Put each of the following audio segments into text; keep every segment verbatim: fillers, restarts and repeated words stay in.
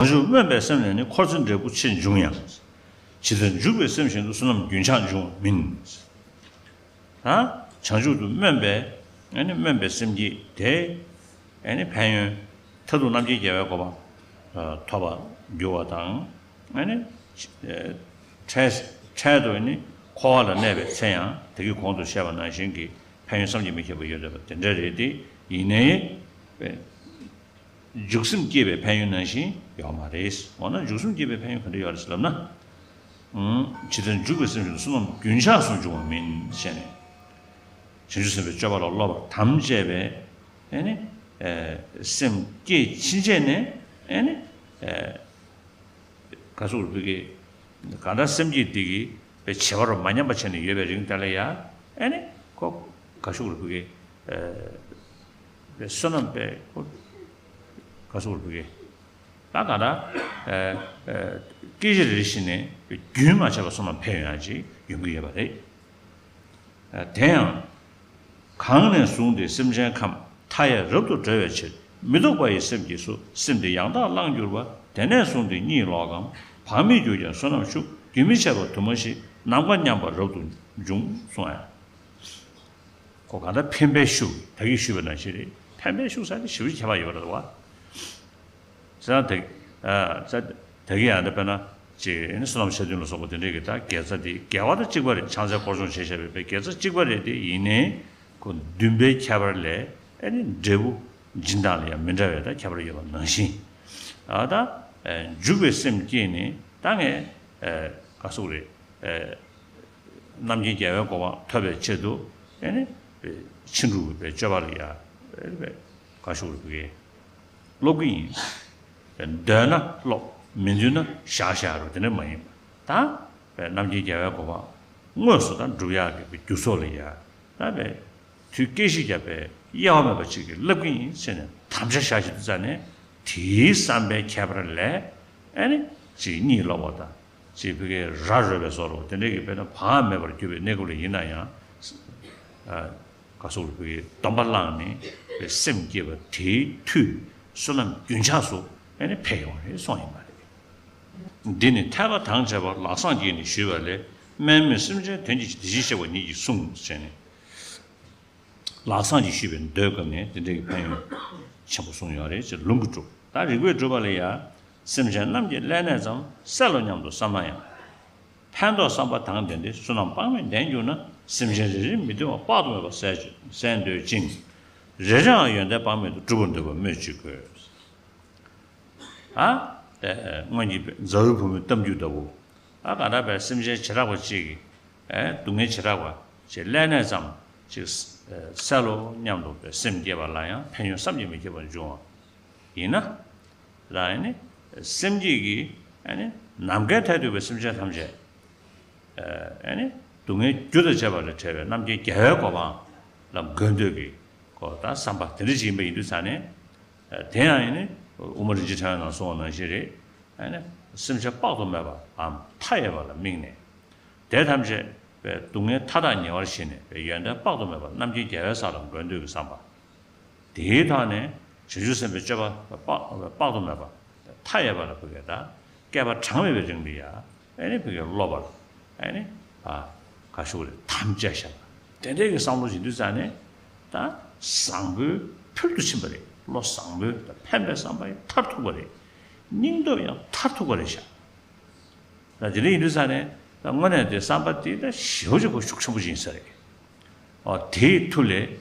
བྱང་ཆུབ་སྨོན་པའི་སེམས་ལས་ནི། འཁོར་ཚེ་འབྲས་བུ་ཆེ་འབྱུང་ཡང་། ཇི་ལྟར་འཇུག་པའི་སེམས་བཞིན་དུ། བསོད་ནམས་རྒྱུན་ཆགས་འབྱུང་བ་མིན། ད་བྱང་ཆུབ་ཏུ་སྨོན་པའི་ཨ་ནི་སྨོན་པའི་སེམས་བསྐྱེད་དེ་ཨ་ནི་ཕན་ཡོན་མཐར་ཐུག་རྣམ་མཁྱེན་རྒྱལ་བའི་གོ་འཕང་ཐོབ་པར་འགྱུར་བ་དང་། ཨ་ནི་འཕྲལ་འཕྲལ་དུ་ནི་འཁོར་བ་ལ་གནས་པའི་ཚེ་ཡང་དེ་གའི་གོང་དུ་བཤད་པ་ནང་བཞིན་གྱི་ཕན་ཡོན་བསམ་གྱིས་མི་ཁྱབ་པ་ཡོད་བསྡད་པ་དེ་འདྲ་རེད་དེ། ཡིན་ནའི་འཇུག་སེམས་བསྐྱེད་པའི་ཕན་ཡོན་ནང་བཞིན་ཡོད་མ་རེད། འོ་ན་འཇུག་སེམས་བསྐྱེད་པའི་ཕན་ཡོན་ག་འདྲ་ཡོད་རེད་ཟེར་ལབ་ན། ཨུམ། ཇི་ལྟར་འཇུག་པའི་སེམས་བཞིན་དུ། བསོད་ནམས་རྒྱུན་ཆགས་སུ་འབྱུང་བ་མིན་ཞེས་ནས། བྱང་ཆུབ་སེམས་དཔའི་སྤྱོད་པ་ལ་སློབ་པར་དམ་བཅས་པའི་ཨེ་ནི་ཨེ་སེམས་བསྐྱེད་ཕྱིན་ཆད་ནས་ཨེ་ནི་ཨེ་ག་སོགས་རུ་བུ་གི་ག་འདྲ་སེམས་བསྐྱེད་འདི་གི་པའི་བྱེད་པ་རུ་མ་ཉམས་པ་བྱས་ནས་ཡོད་པའི་རིང་དེ་ལ་ཡ་ཨེ་ནི་ཁོ་ག་སོགས་རུ་བུ་གི་ཨེ་པའི་བསོད་ནམས་པའི་ཁོ་ག་སོགས་རུ་བུ་གི་ད་ག་འདྲ་ཨེ་ཨེ་སྐད་ཅིག་རེ་བཞིན་ནས་རྒྱུན་མ་ཆད་པར་བསོད་ནམས་འཕེལ་ཡོང་ཡ་ཅིག་ཡོང་གི་ཡོད་པ་རེད། དེ་ཡང་། གང་ནས་བཟུང་སྟེ་སེམས་ཅན་ཁམས་མཐའ་ཡས་རབ་ཏུ་བསྒྲལ་བའི་ཕྱིར། མི་ལྡོག་པ་ཡི་སེམས་ཀྱིས་སུ། སེམས་འདི་ཡང་དག་བླངས་གྱུར་པ། དེ་ནས་བཟུང་སྟེ་གཉིད་ལོག་གམ། བག་མེད་གྱུར་ཀྱང་བསོད་ནམས་ཤུགས། རྒྱུན་མི་འཆད་པར་དུ་མ་ཞིག། ནམ་མཁའ་མཉམ་པར་རབ་ཏུ་འབྱུང་གསུང་ཡ། ཁོ་ག་འདྲ་ཕན་པའི་ཤུགས་ད་གིན་ཞུས་པ་ནང་བཞིན་རེད། ཕན་པའི་ཤུགས་ཟེར་དེ་ཞེ་པོ་ཁྱད་པར་ཡོད་རེད་བ། ཟེར་ན་དེ་ཨ་ཟེར་དེ་གི་ཡང་དེ་དཔེར་ན་ཅིག་ནི་བསོད་ནམས་ཆ་མཐུན་ལ་སོགས་པ་དེ་འདྲས་ཀྱི་ད་དགེ་རྩ་དེ་དགེ་བ་དང་གཅིག་པ་རེད། ཕྱག་འཚལ་སྐོར་སྦྱོང་བྱས་བྱས་པའི་དགེ་རྩ་གཅིག་པ་རེད་དེ། ཡིན་ནའི་ཁོ་འདུན་པའི་ཁྱད་པར་ལས་ཨེ་ནི་འབྲས་བུ་སྦྱིན་བདག་ལ་ཡང་མི་འདྲ་བའི་ད་ཁྱད་པར་ཡོད་པ་ནང་བཞིན། ཨ་ད་ཨེ་འཇུག་པའི་སེམས་བསྐྱེད་ནི་ད་ངས་ཨེ་ག་སོགས་རེད། ཨེ་རྣམ་མཁྱེན་རྒྱལ་བའི་གོ་འཕང་ཐོབ་པའི་ཆེད་དུ་ཨེ་ནི་ཕྱིན་དྲུག་པའི་སྤྱོད་པ་ལ་ཡང་ཨེ་ནི་ག་སོགས་རེད། སློབ་ཀྱི་ཡིན། འདོད་ན་སློབ། མི་འདོད་ན་བཞག་བཞག་རུ་དེ་འདྲ་མ་ཡིན་པ། ད་རྣམ་མཁྱེན་རྒྱལ་བའི་གོ་འཕང་དངོས་སུ་ད་འགྲུབ་ཡག་གི་རྒྱུ་ཚོགས་ལ་ཡ། ད་དུས་སྐད་ཅིག་བརྒྱབ་པའི་གཡེལ་བ་མེད་པ་ཅིག་གིས་བསླབ་ཀྱི་ཡིན་ཟེར་ནས་དམ་བཅའ་བཞག་བཞིན་དུ་རྩ་ནས་དེའི་བསམ་པའི་ཁྱད་པར་ལས་ཨེ་ནི་ཅིག་གཉིད་ལོག་པ་དང་། ཅིག་ཕ་གིའི་ར་རོལ་བའི་བཟོ་འདྲ་དེ་འདྲས་ཀྱི་དཔེར་ན་བག་མེད་པར་གྱུར་པའི་གནས་སྐབས་ལ་ཡིན་ན་ཡང་། ཨ་ག་སོགས་ལ་ཕ་གིའི་སྡོམ་པ་བླངས་ནས་སེམས་བསྐྱེད་པ་དེའི་མཐུས་བསོད་ནམས་རྒྱུན་ཆགས་སུ་ཨེ་ནི་འཕེལ་ཡོང་རེད་གསུངས་ཡིན་པ་རེད། འདི་ནི་ཐེག་པ་དང་བཅས་པ་ལག་བཟང་གིས་ནི་ཞུས་པ་ལས། དམན་མོས་སེམས་ཅན་དོན་གྱི་ཕྱིར། དེ་བཞིན་གཤེགས་པ་ཉིད་ཀྱིས་གསུངས་ཟེར་ནས། ལག་བཟང་གིས་ཞུས་པའི་མདོའི་སྐབས་ནས་དེ་འདྲའི་ཕན་ཡོན་ཆེན་པོ་གསུངས་ཡོད་རེད་ཅེས་ལུང་གིས་སྒྲུབ། ད་རིགས་པས་སྒྲུབ་པ་ལ་ཡང་། སེམས་ཅན་རྣམས་ཀྱི་ཀླད་ནད་ཙམ། བསལ་ལོ་སྙམ་དུ་བསམ་ན་ཡང་། ཕན་འདོགས་བསམ་པ་དང་ལྡན་ཏེ། བསོད་ནམས་དཔག་མེད་ལྡན་གྱུར་ན། སེམས་ཅན་རེ་རེའི་མི་བདེ་བ་དཔག་ཏུ་མེད་པ་བསལ་བསལ་འདོད་ཅིང་། རེ་རེའང་ཡོན་ཏན་དཔག་མེད་དུ། སྒྲུབ་པར་འདོད་པ་སྨོས་ཅི་དགོས། ཨ། ཨེ། སྔོན་གྱི་མཛའ་བོའི་བུ་མོའི་གཏམ་རྒྱུད་ལྟ་བུ། ཨ། གང་ལྟར་བའི་སེམས་ཅན་བྱེ་བྲག་པ་གཅིག་གི། ཨེ། སྡུག་བསྔལ་བྱེ་བྲག་པ་ཅིག་ཀླད་ནད་ཙམ་ཅིག་ཨེ། བསལ་ལོ་སྙམ་དུ་བའི་སེམས་བསྐྱེད་པ་ལ་ཡང་ཕན་ཡོན་བསམ་གྱིས་མི་ཁྱབ་པ་འབྱུང་བ་ཡིན་ན། ད་ཨེ་ནི་སེམས་བསྐྱེད་ཀྱིས་ཨེ་ནི་ནམ་མཁའི་མཐས་གཏུགས་པའི་སེམས་ཅན་ཐམས་ཅད། ཨེ་ནི་སྡུག་བསྔལ་རྒྱུ་དང་བཅས་པ་ལས་བྲལ་བའི་རྣམ་མཁྱེན་རྒྱལ་བའི་གོ་འཕང་ལ་འགོད་འདོད་ཀྱི་ཁོ་ད་བསམ་པ་དེ་འདྲ་ཅིག་ཡིན་པ་ཡིན་དུས་ཙང་ནས། དེ་ཡང་ཨེ་ནི་དབུ་མ་རིན་ཆེན་ཕྲེང་བའི་ནང་གསུངས་པ་ནང་བཞིན་རེད། ཨེ་ནི་སེམས་ཅན་དཔག་ཏུ་མེད་པའམ་མཐའ་ཡས་པ་ལ་དམིགས་ནས། དེ་ཐམས་ཅད་པའི་སྡུག་བསྔལ་མཐའ་དག་ཉེ་བར་ཞི་ནས་པའི་ཡོན་ཏན་དཔག་ཏུ་མེད་པ་རྣམ་མཁྱེན་རྒྱལ་བའི་ས་ལ་འགོད་འདོད་ཀྱི་བསམ་པ། དེའི་ཐོག་ནས་བྱང་ཆུབ་སེམས་དཔའི་སྤྱོད་པ་དཔག་དཔག་ཏུ་མེད་པ་མཐའ་ཡས་པ་ལ་ཕ་གིར་ད་བསྐལ་པ་གྲངས་མེད་པའི་རིང་ལ་ཡ་ཨེ་ནི་ཕ་གིར་སློབ་པར་ཨེ་ནི་ཨ་ག་ཤུག་རེ་དམ་བཅའ་བཞག་པ། དེ་འདྲའི་གི་བསམ་བློ་ཞིག་འདུས་ཙང་ནས་ད་བཟང་པོའི་ཕུལ་དུ་ཕྱིན་པ་རེད། བློ་བཟང་པོའི་ད་ཕན་པའི་བསམ་པ་ཡི་མཐར་ཐུག་པ་རེད། སྙིང་སྟོབས་ཡང་མཐར་ཐུག་པ་རེད་ཤག་ད་དེ་འདྲ་ཡིན་དུས་ཙང་ནས་ད་དངོས་གནས་དེ་བསམ་པ་དེ་ད་ཞེ་པོ་ཅིག་གོ་ཤུགས་ཆེན་པོ་ཅིག་ཡིན་ས་རེད། ཨོ་དེའི་མཐུ་ལས་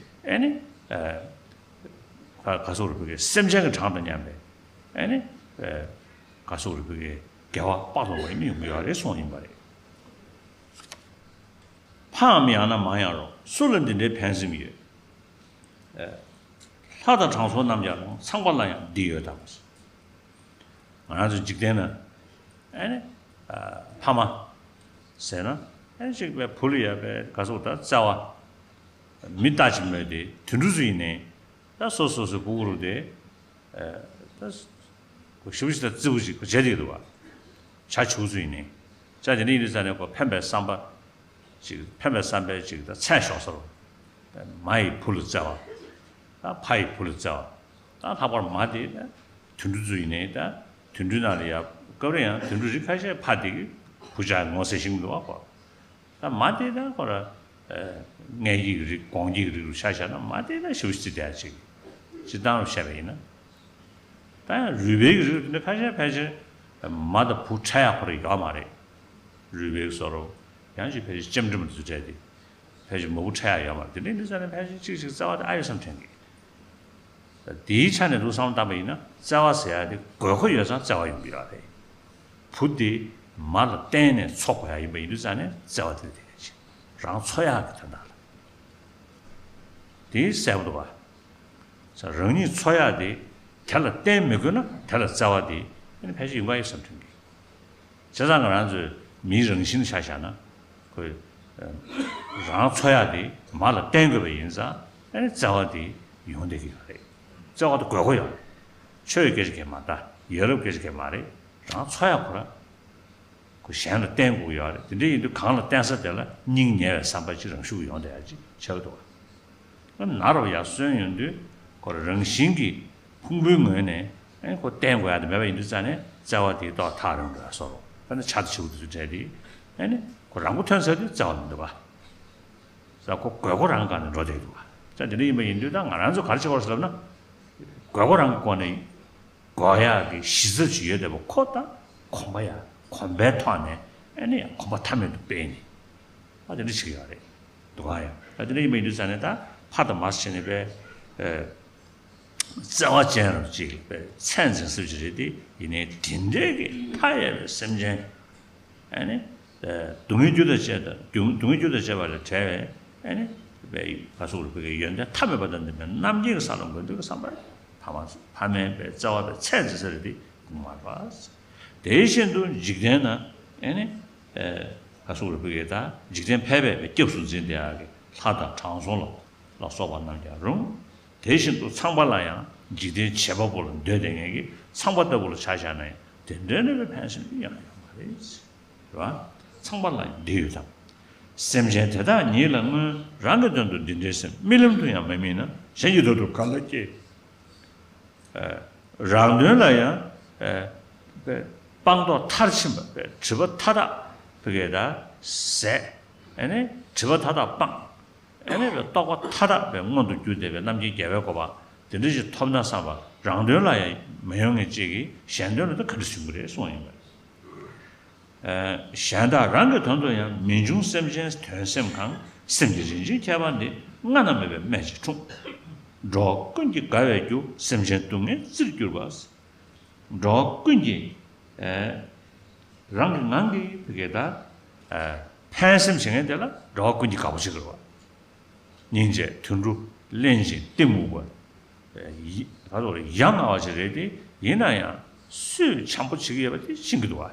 ཨེ་ནི་ཨ་ག་ག་སོགས་རུ་བུ་གའི་སེམས་ཅན་གྱི་གྲངས་དང་མཉམ་པའི་ཨེ་ནི་ཨ་ག་སོགས་རུ་བུ་གའི་དགེ་བ་དཔག་ཏུ་མེད་པ་ཡོང་གི་ཡོད་རེད་གསུངས་ཡིན་པ་རེད། ཕའམ་ཡང་ན་མ་ཡང་རུང་། སུ་ལ་འདི་འདྲའི་ཕན་སེམས་ཡོད། ལྷ་དང་དྲང་སྲོང་རྣམས་ཀྱང་རུང་། ཚངས་པ་ལ་ཡང་འདི་ཡོད་དམ། ང་རང་ཚོ་འཇིག་རྟེན་ན་ཨེ་ནི་ཕ་མ་ཟེར་ན་ཨེ་ཅིག་པའི་བུ་ལ་ཡ་པའི་ག་སོགས་ད་བརྩེ་བ་མི་ལྟ་ཅིག་མེད་དེ་དུད་འགྲོ་ཚོ་ཡིན་ནའི་ད་སོ་སོ་སོའི་སྤུ་གུ་རུ་དེ་ད་ཞིབ་ཞིབ་ད་བརྩི་བ་ཅིག་བྱས་དེ་འདུག་བ། བྱ་བྱིའུ་ཚོ་ཡིན་ནའི་ཅག་དེ་འདྲ་ཡིན་དུས་ཙང་ནས་ཁོ་ཕན་པའི་བསམ་པ་ཅིག་ཕན་པའི་བསམ་པའི་ཅིག་ད་ཚད་ཞོག་ས་རུ་མ་ཡི་བུ་ལ་བརྩེ་བ། ད་ཕ་ཡི་བུ་ལ་བརྩེ་བ། ད་ལྷག་པར་མ་དེ་ད་དུད་འགྲོ་ཚོ་ཡིན་ནའི་ད་ དུད་འགྲོའི་ནང་ལ་ཡ་སྐབས་རེ་ཡང་དུད་འགྲོ་རིགས་ཁ་ཤས་ཕ་དེ་གི་བུ་ཆགས་ངོ་ཚ་ཤིང་འདུག་བ་གོ། ད་མ་དེ་ད་ཁོ་ར་ཨ་མངལ་སྐྱེས་ཀྱི་རིགས་སྒོང་སྐྱེས་ཀྱི་རིགས་རུ་ཆ་བཞག་ན་མ་དེ་ད་ཞེ་པོ་ཅིག་བརྩི་བསྡད་ཡ་ཅིག་སྤྱིར་བཏང་རུ་བཤད་པ་ཡིན་ན། ད་ཡང་རུས་སྦལ་གྱི་རིགས་དེ་འདྲ་ཁ་ཤས་ཕལ་ཆེར་མ་དང་བུ་ཕྲད་ཡ་ཁོ་ར་ཡོད་མ་རེད། རུས་སྦལ་གྱི་བཟོ་འདྲ་ཡང་ཅིག་ཕལ་ཆེར་ལྕམ་དྲི་མ་དེ་ཚོ་འཕྲད་དེ། ཕལ་ཆེར་མ་བུ་ཕྲད་ཡ་ཡོད་མ་རེད། དེ་འདྲ་ཡིན་དུས་ཙང་ནས་ཕལ་ཆེར་གཅིག་གཅིག་བརྩེ་བ་དེ་ཨ་ཡོད་བསམ་དྲན་གི། དེའི་ཆ་ནས་འདུག་བསམ་བློ་བཏང་པ་ཡིན་ན་བརྩེ་བ་ཟེར་ཡ་དེ་དགོས་མཁོ་ཡོད་ཙང་བརྩེ་བ་ཡོང་གི་ཡོད་རེད། བུ་དེ་མ་ལ་བརྟེན་ནས་འཚོ་དགོས་ཡ་ཡིན་པ་ཡིན་དུས་ཙང་ནས་བརྩེ་བ་དེ་དེ་ནས་ཅིག་རང་འཚོ་ཡག་གི་དོན་དག་ལ། དེ་གསལ་པོ་འདུག་བ། རང་ཉིད་འཚོ་ཡག་དེ་དེ་ལ་བརྟེན་མི་དགོས་ན་དེ་ལ་བརྩེ་བ་དེ་ཨ་ནི་ཕལ་ཆེར་ཡོང་གི་ཡོད་བསམ་དྲན་གི། བྱས་ཙང་ང་རང་ཚོས་མིའི་རང་བཞིན་ཆ་བཞག་ན། ཁོས་ཨ་རང་འཚོ་ཡག་དེ་མ་ལ་བརྟེན་དགོས་པ་ཡིན་ཙང་ཨ་ནི་བརྩེ་བ་དེ་ཡོང་བསྡད་ཀྱི་ཡོད་རེད། བརྩེ་བ་དེ་དགོས་མཁོ་ཡོད་རེད། ཆོས་སྐད་ཆ་གས་མ་ད་ཡ་རབས་སྐད་ཆ་གས་མ་རེད། རང་འཚོ་ཡག་ཁོ་ར། ཁོ་གཞན་ལ་བརྟེན་དགོས་ཡོད་རེད། དེ་འདྲ་ཡིན་དུས་གང་ལ་བརྟེན་ས་དེ་ལ་སྙིང་ཉེ་བའི་བསམ་པ་ཅིག་རང་ཤུགས་ཡོང་བསྡད་ཡ་ཅིག་ཆགས་འདུག་བ། ན་རོ་ཡར་སོན་ཡོང་དུས་ཁོ་རང་བཞིན་གྱིས་ཕུང་པོའི་ངོས་ནས་ཨ་ནི་ཁོ་བརྟེན་དགོས་ཡ་དེ་མེད་པ་ཡིན་དུས་ཙང་ནས་བརྩེ་བ་དེའི་ཐོག་ཐག་རིང་དུ་ཡར་སོང་རོགས། དཔེར་ན་ཆ་དང་བྱིའུ་དེ་ཚོ་འདྲ་དེ་ཨ་ནི་ཁོ་རང་མགོ་ཐོན་ཚར་དུས་བརྩེ་བ་མི་འདུག་བ། ས་ཁོ་དགོས་མཁོ་རང་སྒང་ནས་འགྲོ་བསྡད་འདུག་བ། ས་དེ་འདྲ་ཡིན་པ་ཡིན་དུས་ད་ང་རང་ཚོ་ག་རེ་བྱེད་དགོས་རེད་ཟེར་ལབ་ན། དགོས་མཁོ་རང་གི་སྒོ་ནས་དགོས་ཡག་གི་གཞི་རྩ་ཅིག་ཡོད་བསྡད་པ་ཁོ་ད་གོམས་པ་ཡ་གོམས་པའི་ཐོག་ནས་ཨ་ནི་ཡང་གོམས་པ་མཐའ་མེད་དུ་སྤེལ་ནས་ཨ་དེ་འདྲ་བྱེད་ཀྱི་ཡོད་རེད། འདུག་ག་ཡ། ཨ་དེ་འདྲ་ཡིན་པ་ཡིན་དུས་ཙང་ནས་ད་ཕ་དང་མ་བྱས་ནས་པའི་ཨ་བརྩེ་བ་ཅན་རུ་ཅིག་པའི་ཚད་འཛིན་ས་ཅིག་རེད་དེ། ཡིན་ནའི་དེ་འདྲའི་གི་མཐའ་ཡས་པའི་སེམས་ཅན། ཨ་ནི། སྡུག་བསྔལ་རྒྱུ་དང་བཅས་དང་སྡུག་སྡུག་བསྔལ་རྒྱུ་དང་བཅས་པ་ལས་བྲལ་བའི་ཨ་ནི། བའི་ག་སོགས་རུ་བོད་ཀྱི་ཡོན་ཏན་མཐའ་མེད་པ་དང་ལྡན་པའི་རྣམ་མཁྱེན་གྱི་ས་ལ་འགོད་འདོད་ཀྱི་བསམ་པ་ཕ་མ་ཕ་མའི་བའི་བརྩེ་བ་དང་ཚད་འཛིན་ས་རེད་དེ་དགོངས་པ་མ་རེད་པ། དེ་བཞིན་དུ་འཇིག་རྟེན་ན་ཨ་ནི། ག་སོགས་རུ་བོད་ཀྱི་ད་འཇིག་རྟེན་ཕལ་པའི་བའི་སྐྱབས་སུ་འཛིན་བསྡད་ཡག་གི་ལྷ་དང་དྲང་སྲོང་ལ་ལ་སོགས་པ་རྣམས་ཀྱང་རུང་། དེ་བཞིན་དུ་ཚངས་པ་ལ་ཡང་འཇིག་རྟེན་བྱེད་པ་པོ་ལ་འདོད་དེ་ངེས་ཀྱི་ཚངས་པ་ལྟ་བུ་ལ་ཆ་བཞག་ན་ཡང་དེ་འདྲའི་གནོད་པའི་ཕན་སེམས་ཡང་ཡོད་མ་རེད། རེད་བ། ཚངས་པ་ལ་ཡང་འདི་ཡོད་དམ། སེམས་ཅན་དེ་དག་ཉིད་ལ་སྔོན་རང་གི་དོན་དུ་འདི་འདྲའི་སེམས་རྨི་ལམ་དུ་ཡང་མ་རྨིས་ན་གཞན་གྱི་དོན་དུ་ག་ལ་སྐྱེ། རང་དོན་ལ་ཡང་སྤངས་རྟོགས་མཐར་ཕྱིན་པ་སྒྲིབ་པ་མཐའ་དག་བི་གེ་ད་ཟད། ཨ་ནི་སྒྲིབ་པ་མཐའ་དག་སྤངས། ཨ་ནི་རྟོགས་པ་མཐའ་དག་པའི་མངོན་དུ་གྱུར་བསྡད་པའི་རྣམ་མཁྱེན་རྒྱལ་བའི་གོ་འཕང་དེ་འདྲ་ཞིག་ཐོབ་ན་བསམ་པ་རང་དོན་ལ་ཡང་མི་ཡོང་མཁན་གཅིག་གིས་གཞན་དོན་ལ་ད་ག་འདྲ་ཞིག་ཡོང་གི་རེད་གསུངས་ཡིན་པས། གཞན་དག་རང་གི་དོན་དུ་ཡང་མི་འབྱུང་སེམས་ཅན་དོན་སེམས་གང་། སེམས་ཀྱི་རིན་ཆེན་ཁྱད་པར་འདི། སྔ་ན་མེད་པའི་སྨན་གྱི་འཁྲུངས། འགྲོ་བ་ཀུན་གྱི་དགའ་བའི་རྒྱུ། སེམས་ཅན་སྡུག་བསྔལ་རྩིར་གྱུར་པ། འགྲོ་བ་ཀུན་གྱི་ཨེ་རང་གི་ངང་གིས་བི་གེ་ད་ཨེ་ཕན་སེམས་བྱེད་མཁན་དེ་ལ་འགྲོ་བ་ཀུན་གྱིས་དགའ་པོ་བྱེད་ཀྱི་རེད་བ། སྙིང་རྗེ་དོན་གྲུབ་གླེན་ཞིང་གཏི་མུག་པ། ཨེ་ཡི་ད་དུ་ཡ་ང་བ་ཞིག་རེད་དེ། ཡིན་ན་ཡང་སུས་བྱམས་པོ་བྱེད་ཀྱི་ཡོད་པ་དེ་ཤེས་ཀྱི་འདུག་བ།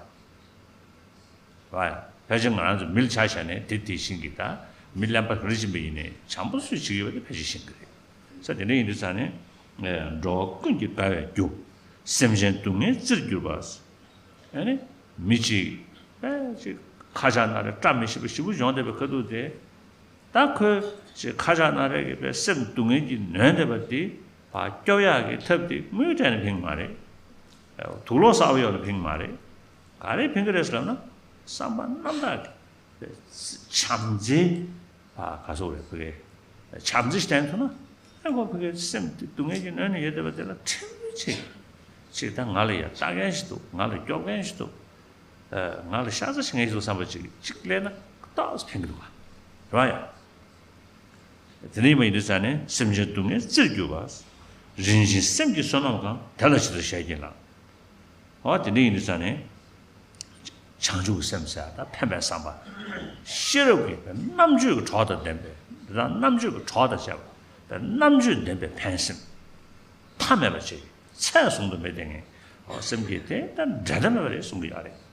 བ། ཕལ་ཆེར་ང་རང་ཚོ་མི་ལ་ཆ་བཞག་ནས་དེ་དེ་བཞིན་གྱི་ད་མི་གླེན་པ་ག་རེ་ཕྱིན་པ་ཡིན་ནའི་བྱམས་པོ་སུས་བྱེད་ཀྱི་ཡོད་པ་དེ་ཕལ་ཆེར་ཤེས་ཀྱི་རེད། ས་དེ་འདྲ་ཡིན་དུས་ཙང་ནས་འགྲོ་བ་ཀུན་གྱི་དགའ་བའི་རྒྱུ། སེམས་ཅན་སྡུག་བསྔལ་རྩིར་གྱུར་པ། ཨ་ནི་མི་གཅིག་ཨེ་ཅིག་ཁ་ཆག་ན་རེ་བཀྲ་མི་ཤིས་པ་ཞེ་པོ་ཡོང་བསྡད་པའི་ཁ་ཐུག་དེ། ད་ཁོས་ཅིག་ཁ་ཆག་ན་རེ་གི་པའི་སེམས་སྡུག་བསྔལ་གྱིས་ནོན་བསྡད་པ་དེ་ཕར་སྐྱོབ་ཡག་གི་ཐབས་དེ་དངུལ་སྤྲད་ནས་ཕན་གྱི་མ་རེད། དུག་ལོག་གསར་པ་གཡོགས་ནས་ཕན་གྱི་མ་རེད། ག་རེ་ཕན་གྱི་རེད་ཟེར་ལབ་ན། བསམ་པ་རྣམ་དག་གི་བྱམས་བརྩེ། ཨ་ག་སོགས་རེད་བི་གེ། བྱམས་བརྩེ་ཞིག་བསྟན་ཐུབ་ན། ཨ་ཁོ་བི་གེ་སེམས་དེ་སྡུག་བསྔལ་གྱིས་ནོན་ནས་ཡོད་བསྡད་པ་དེ་ལ་ཕྲན་བུ་ཅིག་ཅིག་ད་ང་ལ་ཡ་ལྟ་མཁན་ཞིག་འདུག་ང་ལ་སྐྱོབ་མཁན་ཞིག་འདུག་ཨ་ང་ལ་ཤ་ཚ་བྱེད་མཁན་ཞིག་འདུག་བསམ་པ་ཅིག་ཅིག་སླེབས་ན་ཏོག་ཙམ་ཕན་གྱི་འདུག་ག་རེད་བ་ཡ། དེ་འདྲ་ཡིན་པ་ཡིན་དུས་ཙང་ནས་སེམས་ཅན་སྡུག་བསྔལ་རྩིར་གྱུར་པ། རིན་ཆེན་སེམས་ཀྱི་བསོད་ནམས་གང་། དེ་ལ་ཇི་ལྟར་ཞལ་གྱིས་བླངས། འོ་དེ་འདྲ་ཡིན་དུས་ཙང་ནས། བྱང་ཆུབ་ཀྱི་སེམས་ཟེར་ཡ་ད་ཕན་པའི་བསམ་པ། ཤེས་རབ་ཀྱི་རྣམ་དཔྱོད་ཀྱི་གྲོགས་དང་ལྡན་པའི་རང་རྣམ་དཔྱོད་ཀྱི་གྲོགས་དང་བཅས་པ་རྣམ་དཔྱོད་ལྡན་པའི་ཕན་སེམས། མཐའ་མེད་པ་ཅིག་ཚད་བཟུང་དུ་མེད་དེ་ངས་འོ་སེམས་ཀྱི་དེ་ད་འབྲལ་ཐབས་མེད་པ་རེད་གསུང་གི་ཡོད་རེད།